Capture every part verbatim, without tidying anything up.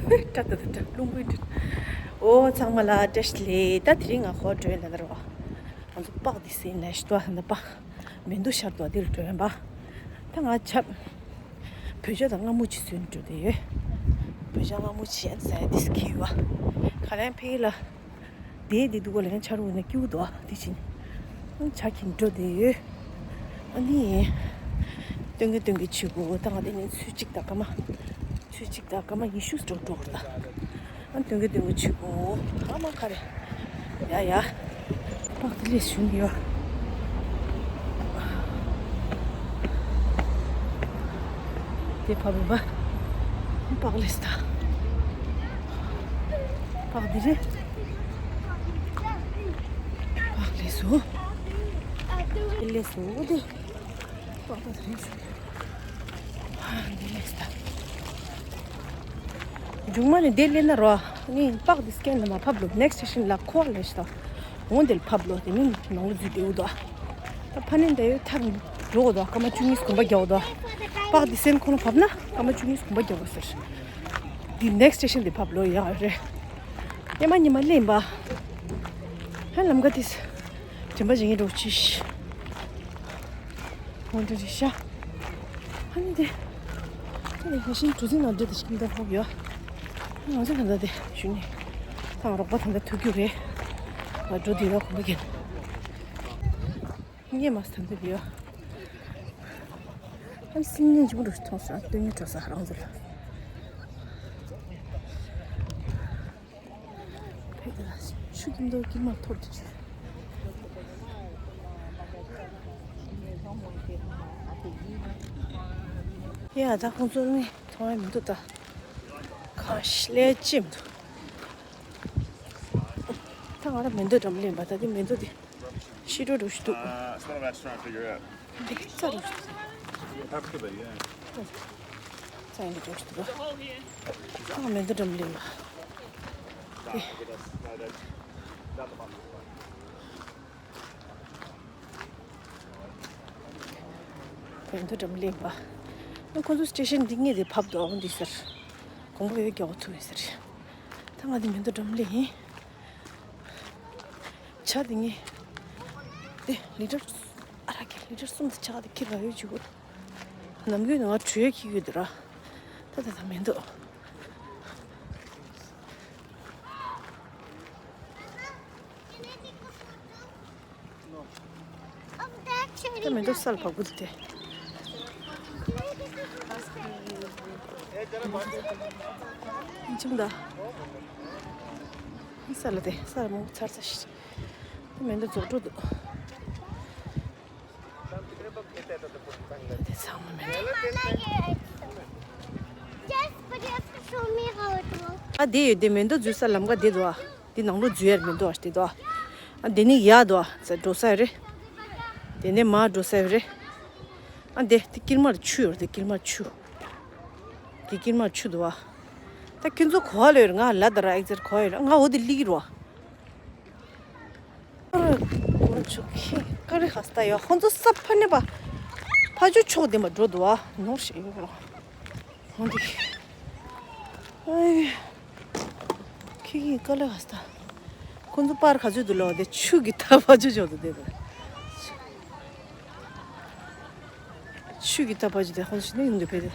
ཏྲ་ཏ་ཏ་ཏྲ་རླུང་བུའི་ཏྲ། ཨོ་ཚང་མ་ལ་བཀྲ་ཤིས་བདེ་ལེགས། ད་དེ་རིང་ང་ཁོ་འགྲོ་ཡིན་ལ་ད་རོ། ང་ཚོ་པག་དི་སེ་ནས་ཤི་ཏོ་ཧན་ད་པག་མེ་འདུ་ཤར་ཏོ་དེ་ལ་འགྲོ་ཡིན་པ། ད་ང་ཆབ་བོད་ཇ་དང་མངར་མོ་ཅིག་བཟོས་ནས་འགྲོ་བསྡད་ཡོད། བོད་ཇ་མངར་མོ་ཅིག་ཡན་ཟ་ཡ་དིས་ཁི་ཡོད་པ། ཁ་ལན་ཕེ་ལ། དེ་དེ་འདུག་ག་ལན་ཆ་རུ་ནས་སྐྱིད་འདུག་དེ་ཕྱིན། ཆ་ཁྱིམ་འགྲོ་བསྡད་ཡོད། ཨ་ནི། སྟོན་གི་སྟོན་གི་ཆུ་གོ་ད་ང་དེ་ནས་ཚུལ་གཅིག་དང་སྐར་མ། ཚུལ་གཅིག་དང་སྐར་མ་ཉི་ཤུ་འགྲོ་འགྲོ་གི་ད། ཨ་སྟོན་གི་སྟོན་གི་ཆུ་གོ་ཨ་མ་ཁ་རེ། ཡ་ཡ། པག་དེ་ལས་ཞུ་ནི་ཡོད། དེ་ཕ་བུ་པ། པག་ལས་ད། པག་དེ་རེད། པག་ལས་སོ། དེ་ལས་སོ་དེ། པག་དེ་རེད། ཨ་འདི་ལས་ད། མཇུག་མ་ནས་དེ་ལས་ན་རོ། ངས་པག་དེ་སྐེ་ནས་མ་ཕབ་ལོ། ནེག་སི་ཊེ་ཤན་ལ་ཁོ་ལས་ད། འོང་དེ་ལ་ཕབ་ལོ། དེ་ནི་ནང་ལ་འཛུལ་དེ་འུ་དོ། ད་ཕ་ནི་འདི་ཡོད་ཐག་འགྲོ་གོ་དོ། སྐར་མ་བཅུ་གཉིས་གོམ་པ་རྒྱག་གོ་དོ། པག་དེ་སེན་ཁོ་ན་ཕབ་ན་སྐར་མ་བཅུ་གཉིས་གོམ་པ་རྒྱག་གོ་ཟེར། འདི་ནེག་སི་ཊེ་ཤན་དེ་ཕབ་ལོ་ཡ་རེད། ཉི་མ་ཉི་མ་ལེན་པ། ཧ་ལམ་ག་དེ། དྲན་པ་བྱེད་ངེས་འགྲོ་ཅིས། འོ་འདྲ་རེད་ཤག་ཨ་ནི་དེ། དེ་ནས་ཕ་ཤིང་གྲུ་གཟིངས་ནང་འདྲེ་དེ་ཞིག་འདར་ཕོག་ཡོད། ང་ཚོ་ད་ལྟ་དེ་ཞུ་ནས། ད་རོགས་པ་ད་ལྟ་ཐུག་རྒྱུ་རེད། ང་འགྲོ་དུས་ཡོད་གོམ་པ་རྒྱན། ངས་མ་ཟ་འདོད་ཡོད། ཨ་ནི་སེམས་ཉིན་ཅིག་མོ་འགྲོ་ཞིག་མཐོང་སོང་། སྟོན་ཉིན་འགྲོ་ས་རང་ཚོ་ལ། ཕེབས་ཀྱི་ལ་ཆུ་ཀྱི་མདོག་དཀྱིལ་མར་འཐོར་དུ་བཅུག་ཡ་ད་ཁོང་ཚོ་ནི་མཐོང་ཡ་མི་འདུག་ད་ཁ་ཤས་ལས་ཅི་མི་འདུག་ད་ང་རང་མེ་འདོད་འགྲམ་ལེན་པ་ད་དེ་མེ་འདོད་དེ་ཤི་འགྲོ་འགྲོ་ཞིག་འདུག་འདི་རྩ་རུ་རྩ་ཡིན་འགྲོ་ཞིག་འདུག་ད་ང་མེ་འདོད་འགྲམ་ལེན་པ། བོད་མདོ་འགྲམ་གླིང་པ། ཨ་ཁོ་ཚོ་སི་ཊེ་ཤན་འདི་ངས་དེ་ཕབ་འདུག་འོ་འདི་ཟེར། དགོངས་པ་ཡོད་རྒྱག་པ་ཐུག་ཡིན་ཟེར། ད་ང་འདི་མེ་མདོ་འགྲམ་གླིང་ཡིན། ཇ་འདི་ངས། འདི་ལི་ཊར། ཨ་ར་གི་ལི་ཊར་གསུམ་དེ་ཇ་འདི་ཁྱེར་བ་ཡོད་ཅིག་ནམ་རྒྱུན་ང་གྲོས་ཁྱི་ཡོད་དེ་ར། ད་ད་ད་མེ་མདོ། ད་མེ་མདོ་སལ་བ་གུ་དེ། ཁྱིམ་ད། སལ་དེ་སལ་མོ་ཚར་ཚར་ཤི། ད་མེ་མདོ་རྫོགས་འགྲོ་འདུག་དེ་ཚང་མ་མེ་མདོ། Just, but you have to show me how it works. ཨ་དེ་ཡོད་དེ་མེ་མདོ་འཛུལ་ས་ལམ་ཀ་དེ་འདུག་ཨ། འདི་ནང་ལོགས་འཛུལ་ཡར་མི་འདུག་ཨ་དེ་འདུག་ཨ། ཨ་དེ་ནི་ཡར་འདུག་ཨ་ཙ་འགྲོ་ས་རེད། དེ་ནས་མར་འགྲོ་ས་རེད། ཨ་འདི་དེ་དཀྱིལ་མར་ཆུ་ཡོད་རེད། དེ་དཀྱིལ་མར་ཆུ། དེ་དཀྱིལ་མར་ཆུ་འདུག་ཨ། ད་ཁྱེད་ཚོ་གོ་བ་ལོས་ང་ལ་ད་ར་ཨེག་ཛེག་གོ་བ་ཡོད་ར་ང་འོ་དེ་ལི་གི་རོ། ཀ་རི་ཧ་སྟ་ཡོད་ཁོང་ཚོ་ས་ཕ་ནས་པ། ཕ་ཇོ་ཕྱོགས་དེ་མ་འགྲོ་འདུག་ཨ་ནོར་ཞིག་ཡོད་རོ། འོ་འདི། ཨེ། ཁྱི་ཁྱི་ཀ་ལ་ཧ་སྟ། ཁོང་ཚོ་པར་ག་ཚོད་འདུག་ལོ་དེ་ཆུ་གི་ཐ་པ་ཆུ་ཆོག་ཏུ་བསྡད་པ། ཆུ་གི་ཐ་པ་ཆུ་དེ་ཧོན་ཤི་ནི་ཡོང་དུ་ཕེ་དེ།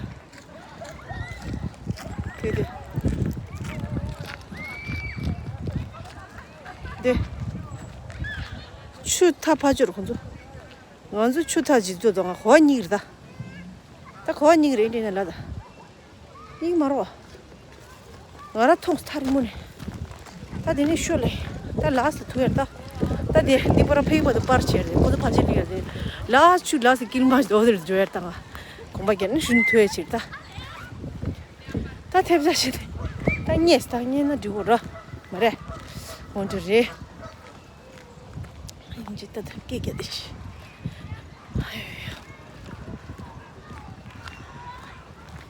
ཕེ་དེ། དེ། ཆུ་ཐ་པ་ཆུ་རུ་ཁོང་ཚོ། ང་ཚོ་ཆུ་ཐག་ཅིག་ཚོད་དང་གོ་བ་གཉིས་རེད་ད། ད་གོ་བ་གཉིས་རེད་འདྲེ་ན་ལ་ད། གཉིས་མ་རོ། ང་ར་མཐོང་ཐར་མོ་ནས། ད་དེ་ནས་ཤོ་ལེ། ད་ལགས་སུ་ཐུག་ཡར་ད། ད་དེ་འདི་པར་ཕེག་པ་དུ་པར་ཆེར་རེད་ཁོ་ཚོ་ཕན་ཆེར་ལི་ཡར་རེད། ལགས་ཆུ་ལགས་སུ་དཀྱིལ་མ་ཞིག་འོ་དེར་འཇོ་ཡར་ད་ང་། གོམ་པ་རྒྱབ་ནས་ཤུན་ཐུག་ཡར་ཕྱིར་ད། ད་ཐེབས་ཆ་ཞིག་ད་རྙེད་ད་རྙེད་ན་འགྲིག་གོ་ར། མ་རེད། འོ་འདྲ་རེད། ཡིན་གཅིག་ལྟ་ཐབས་སྐད་རྒྱག་བསྡད་ཤི།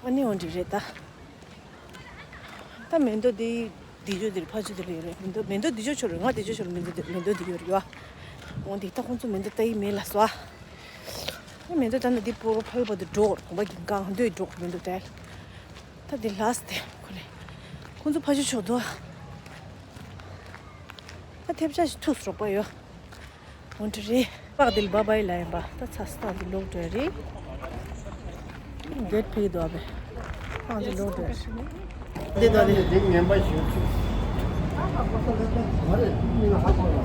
ཨ་ནི་འོ་འདྲ་རེད་ད། ད་མེ་མདོ་འདི་འདི་ཇོ་འདིར་ཕ་ཇོ་འདི་ལ་ཡོད་རེད། མེ་མདོ་མེ་མདོ་འདི་ཇོ་ཆོ་རེད། ང་འདི་ཇོ་ཆོ་རེད། མེ་མདོ་འདི་མེ་མདོ་འདི་ཡོད་རེད་ཡོ། འོ་འདི་ད་ཁོང་ཚོ་མེ་མདོ་ལྟ་ཡི་མེད་ལ་སོ། ཨ་མེ་མདོ་ད་ན་འདི་པོ་རོ་ཕ་ཡི་བར་དུ་འགྲོ་གོམ་པ་གིན་གང་འདོད་འགྲོ་མེ་མདོ་དལ། ད་འདི་ལ་སྟེ་ཁོ་ལེ། ཁོང་ཚོ་ཕ་ཤུལ་ཕྱོགས་དུ། ད་ཐེབས་ཆག་ཞིག་ཐུག་སོང་པ་ཡོད། འོན་ཏེ་རེད། པགས་དེ་ལ་བཱའི་བཱའི་ལབ་ཡིན་པ། ད་ཚ་སྟངས་དེ་ལོག་འགྲོ་ཡ་རེད། གེཊ་ཕྱེ་འདུག་པས། སྟངས་དེ་ལོག་འགྲོ་ཡ་རེད། འདི་ལྟ་སྟེ། འདི་ངན་པ་ཞིག་ཚུགས། ང་རེད་མི་ང་ཧ་གོ་ལ།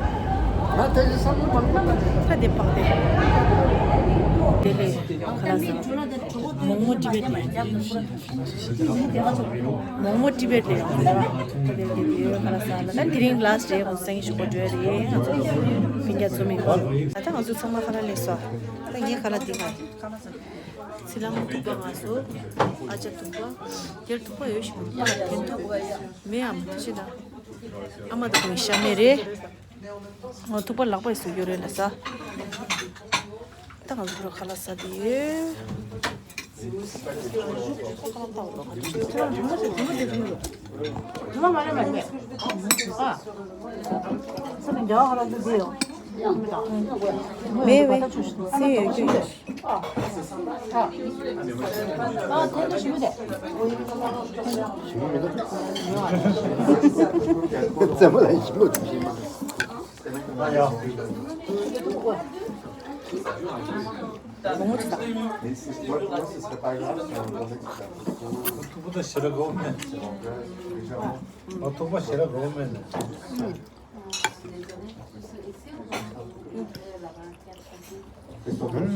ང་དེ་ཚོ་བསམ་བློ་མང་པོ་བཏང་། ད་འདི་པགས་དེ། དེ་ལས་ཁ་ལག་ཟ། མོག་མོག་ཊི་བེཊ་ལ་ཡོང་། མོག་མོག་ཊི་བེཊ་ལ་ཡོང་། ད་དེ་དེ་ཡོད་ཁ་ལག་ཟ་ལ། ད་དེ་རིང་ལཱ་སི་ཊི་རེད། ཁོང་སང་ཉིན་ཞོགས་པ་འགྲོ་ཡ་རེད། ང་ཚོ་སྤུན་ཀྱག་ཚོ་མི་ཡོང་། ད་ང་ཚོ་ཚང་མ་ཁ་ལག་ལས་སོ། ད་ངས་ཁ་ལག་འདི་ཁ། ཚི་ལམ་ཐུག་པ་ང་ཚོ། ཨ་ཅག་ཐུག་པ། དེར་ཐུག་པ་ཡོད་ཤི་མི་ཐུག་པ་དེར་ཐུག་མེད་ཨམ་ཐུག་ཤི་ད། ཨ་མ་ད་ཁོང་ཤ་མེད་རེད། ང་ཐུག་པ་ལག་པ་ཡི་སུ་ཡོད་རེད་ལ་ས། ད་ང་ཚོ་ཁ་ལག་ཟ་དེ་ཡོད། མེད་མེད། སུ་ཡོད་ཀྱི་ཡོད། བཙན་པོ་ལ་ཞིམ་པོ་ཞིམ་པོ། ཐུག་པ་དང་ཞེ་དྲག་དགའ་བོ་མེད། ཨ། ཐུག་པ་ཞེ་དྲག་དགའ་བོ་མེད་ནས།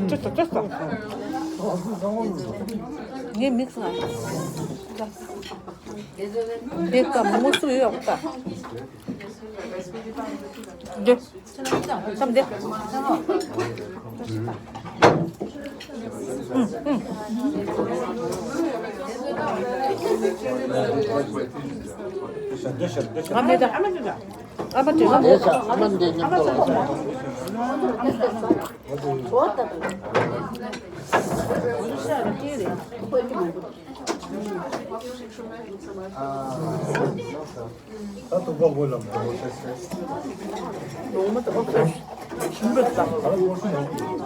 ཅི་ཙམ་ཅི་ཙམ། ངའི་མིག་ལ། འདི་ཀ་མོ་སུ་ཡོད་ཀ། འདི། ཙམ་འདི། ཨུམ་ཨུམ། ཨ་མེད་ད། ཨ་མ་དྲན་ཨ་མ་དྲན། ད་ཐུག་པ་དགོས་ལ་མ་འོ་ཤེས་ཤེས། ལོང་མ་ད་བ་ཁོ་ཞིམ་པོ་ད། ད་ལ་པོར་ཤོན་ཡག་པོ་འདུག་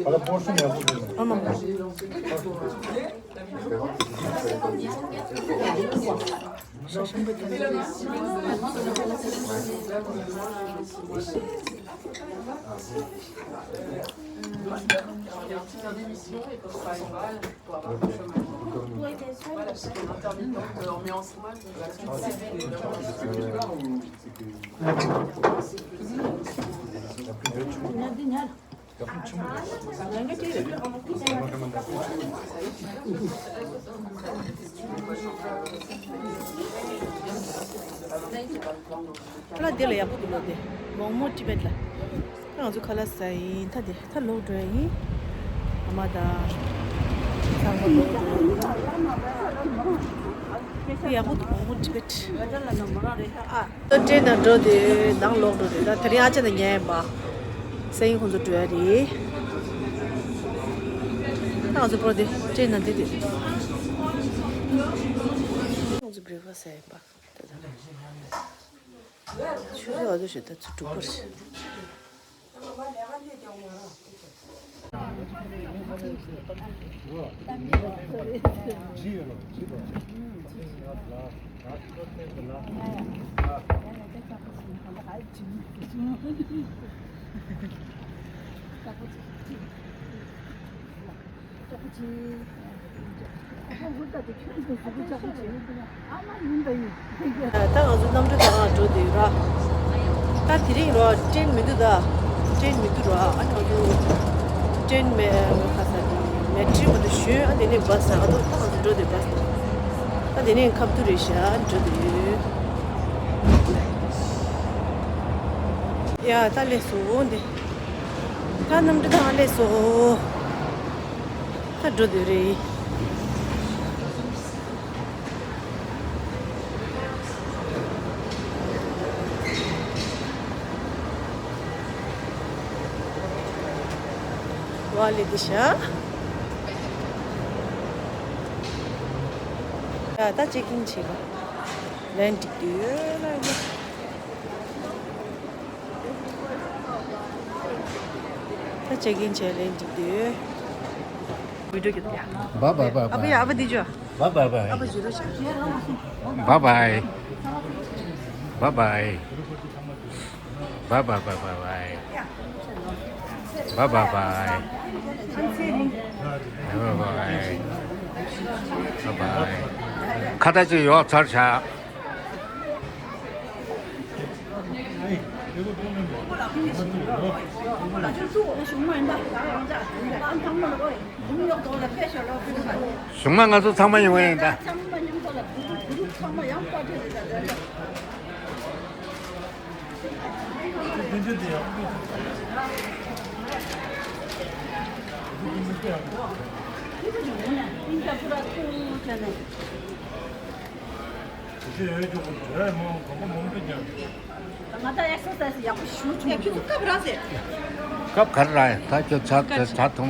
ད་ལ་པོར་ཤོན་ཡག་པོ་འདུག་ཨ་མ་མ། ཤ་ཞིམ་པོ་ད། ཁ་ལག་དེ་ལ་ཡག་པོ་འདུག་ལོ། དེ་མོག་མོག་ཊི་བེཊ་ལ། ད་ང་ཚོ་ཁ་ལག་ཟ་ཡིན། ད་དེ་ད་ལོག་འགྲོ་ཡ་ཡིན། ཨ་མ་དང་ཚང་མ་ལོག་འགྲོ་ཡ་ཡིན། ད་ཡག་པོ་འདུག་མོག་མོག་ཊི་བེཊ། ཨ། ད་ཊེན་ནང་འགྲོ་དེ་ནང་ལོག་འགྲོ་དེ། ད་དེ་རིང་ཨ་ཅག་དང་ཉལ་ཡིན་པ། སང་ཉིན་ཁོང་ཚོ་འགྲོ་ཡ་རེད། ད་ང་ཚོ་པོ་དེ་ཊེན་ནང་དེ་དེ། ཁོང་ཚོ་བྷི་རེག་ཕ་སི་ཟ་ཡིན་པ། ད་ད། ཆུ་ཚོད་ཨ་ཚོ་ཞིག་ད་ཚོད་དྲུག་པ་རེད། ད་ང་ཚོ་གནམ་གྲུ་ད་ག་འགྲོ་དེ་ཡོད་ར། ད་དེ་རིང་ར་ཊེན་མི་འདུག་ད། ཊེན་མི་འདུག་ར། ཨ་ནི་ང་ཚོ་ཊེན་མེ་ཁ་ས་དེ་མེ་ཊྲོ་མ་གཏོགས་གཞན། ཨ་དེ་ནས་བྷ་སི། ཨ་ད་ད་ང་ཚོ་འགྲོ་དེ་བྷ་སི། ད་དེ་ནས་ཁ་བསྡུ་རེད་ཤག་འགྲོ་དེ་ཡོད། ཡ་ད་སླེབས་སོང་འདི། ད་གནམ་གྲུ་ད་ག་སླེབས་སོང་། ད་འགྲོ་དེ་རེད། ཝ་ལེ་དི་ཤ། ཡ་ད་ཅེག་ཨིན་བྱེད་པ། ལན་འགྲིག་དུས་ཡོད་ལ་ཡོད། ད་ཅེག་ཨིན་བྱས་ལན་འགྲིག་དུས་ཡོད། བི་ཌིའོ་ཀྱི་ཡ། བ་བ་བ་ཨ་བ་ཡ། ཨ་བ་འདི་ཅོ། Bye bye bye. Bye bye. Bye bye. Bye bye bye bye bye. Bye bye bye. Bye bye bye. Bye bye. ཁ་བརྡ་ཅིག་ཡོག་ཚར་བྱ། གཞུག་མ་ང་ཚོ་ཚང་མ་ཡོང་ཡིན་ད། ང་ད་ཨེག་སར་སའི་སི་ཡག་པོ་ཞུ་ཆུང་། ཁྱོད་ཚོ་སྐབས་རག་ཟེར། སྐབས་ག་རེ་རག་ཡ། ད་ཁྱོད་ཇ་ཇ་འཐུང་།